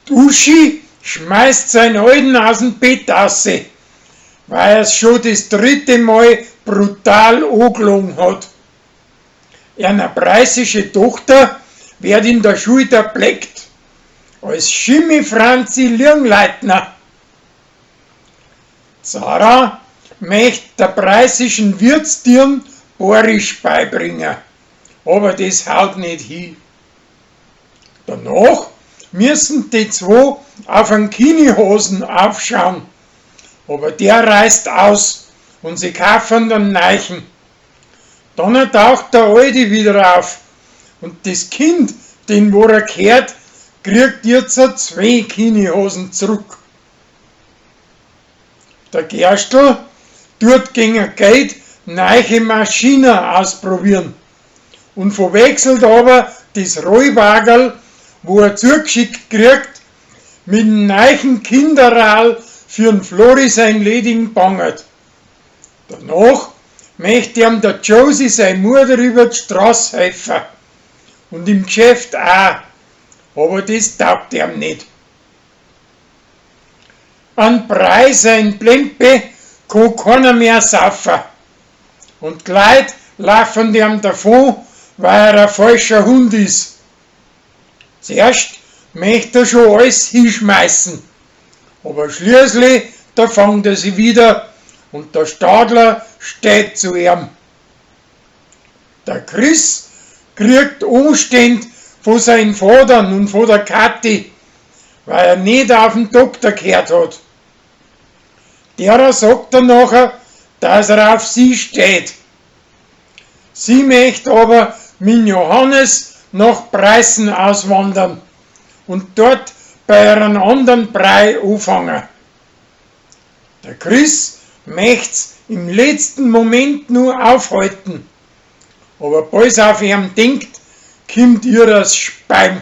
D'Uschi schmeißt sein Alten aus dem Bett ausse, weil er's scho des dritte Mal brutal angelogen hat. Eana preißische Tochter werd in der Schul derbleckt, als Schimmi-Franzi Lirnleitner. D'Sarah möcht der preißischen Wirtsdirn Boarisch beibringa, aber des haut ned hi. Danach müssen die zwo auf an Kinihosen aufschaun, aber der reißt aus und sie kaufen den neichen. Dann taucht der Alte wieder auf und des Kind, den wo er gehört, kriegt jetzt zwei Kinihosen zurück. Der Gerstl tut gegen Geld neiche Maschinen ausprobieren und verwechselt aber des Rollwagerl, wo er zugeschickt kriegt, mit dem neichen Kinderradl für'n Flori sein ledigen Bangert. Danach möcht ihm der Josie sei Mutter über die Straße helfen und im Geschäft auch, aber des taugt ihm nicht. An Brei sein Plempe kann keiner mehr saufen. Und die Leut laufen ihm davon, weil er ein falscher Hund ist. Zuerst möcht er schon alles hinschmeißen, aber schließlich, da fangt er sich wieder und der Stadler steht zu ihm. Der Chris kriegt Umständ von seinen Vatern und von der Kathi, weil er nicht auf den Doktor gehört hat. Derer sagt dann nachher, dass er auf sie steht. Sie möcht aber mit Johannes nach Preußen auswandern und dort bei einem anderen Brei anfangen. Der Chris möcht's im letzten Moment nur aufhalten, aber bals auf ihm denkt, kommt ihres Speim.